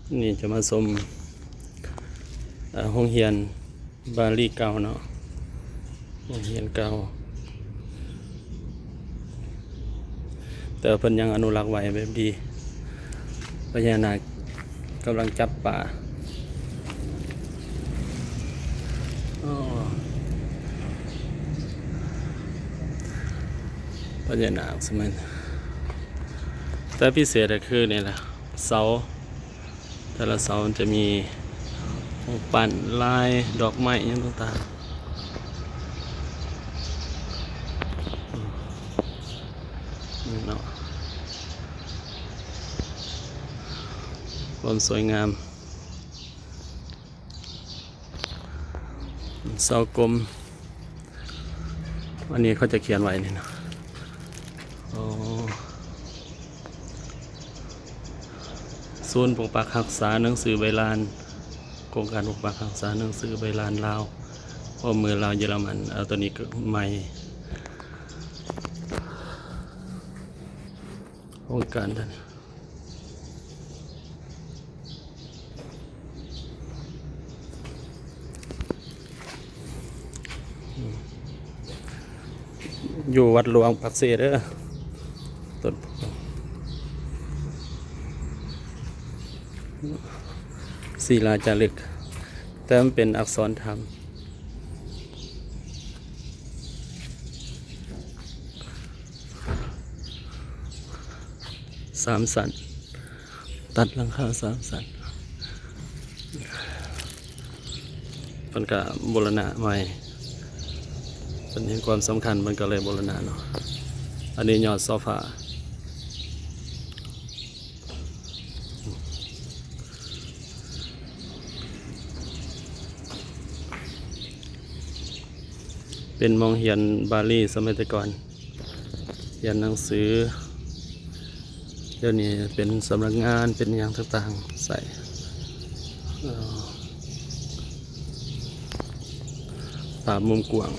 ນີ້ຈະມາຊົມ ເອີ ໂຮງຮຽນບາລີເກົ່າເນາະ, ໂຮງຮຽນເກົ່າ ແຕ່ວ່າເພິ່ນຍັງອະນຸລັກໄວ້ແບບດີ. ພະຍານາກກຳລັງຈັບປາ. ອໍ ພະຍານາກສະໄໝ ແຕ່ພິເສດກໍຄືນີ້ລະ ເສົາ ແຕ່ລະເສົາມັນຈະມີຮູບປັ້ນ ລາຍດອກໄມ້ຫຍັງຕ່າງໆ ນີ້ເນາະ ຄວາມສວຍງາມ. ເສົາກົມ ອັນນີ້ເຂົາຈະຂຽນໄວ້ນີ້ນະ. ອໍ ສູນປົກປັກຮັກສາໜັງສືໃບລານ, ໂຄງການປົກປັກຮັກສາໜັງສືໃບລານລາວ ຮ່ວມມືລາວເຢຍລະມັນ. ເອົາ ໂຕນີ້ກໍໃໝ່ ໂຄງການນັ້ນ ຢູ່ວັດຫຼວງປາກເຊເດີ ຕົ້ນສີລາຈາລຶກ ແຕ່ມັນເປັນອັກສອນທຳ. ສາມຊັ້ນ ຕັດຫຼັງຄາສາມຊັ້ນ ເພິ່ນກະບູລະນະໃໝ່ ເພິ່ນເຫັນຄວາມສຳຄັນ ເພິ່ນກະເລີຍບູລະນະເນາະ. ອັນນີ້ຍອດໂຊຟາ ເປັນໝ່ອງຮຽນບາລີສະໄໝແຕ່ກ່ອນ ຮຽນໜັງສື. ດຽວນີ້ເປັນສຳນັກງານ ເປັນຫຍັງຕ່າງໆ ໃຊ້ ເອີ ພາບມຸມກວ້າງ.